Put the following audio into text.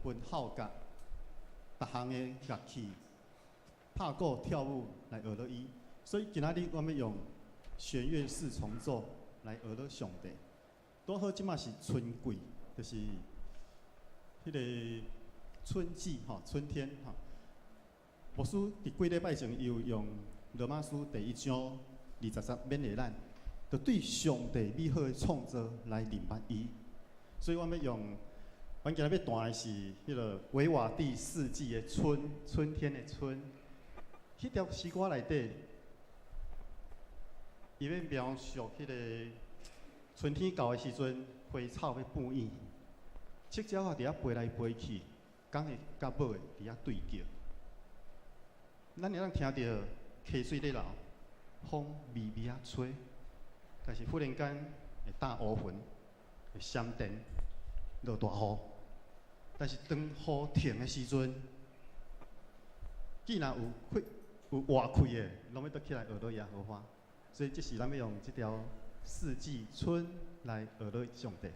分號角，逐項的樂器，拍鼓跳舞來學落伊。所以今仔日我欲用弦樂四重奏來學落上帝。拄好這馬是春季，就是彼个春季吼，春天吼。牧師佇幾禮拜前有用羅馬書第一章二十節勉勵咱，就對上帝美好的創造來認捌伊。所以我欲用，阮今仔欲彈的是彼个維瓦蒂四季的春，春天的春。彼條詩歌內底，伊欲描述彼个春天到的時陣，花草欲吐莖，七鳥仔佇遐飛來飛去，公的佮母的佇遐對叫。咱會當聽著溪水咧流，風微微仔吹，但是忽然間會打烏雲，會閃電，落大雨。但是當雨停的時陣，既然有氣有活氣的，攏欲倒起來學落耶和華。所以這時咱欲用這條四季春來學落上帝。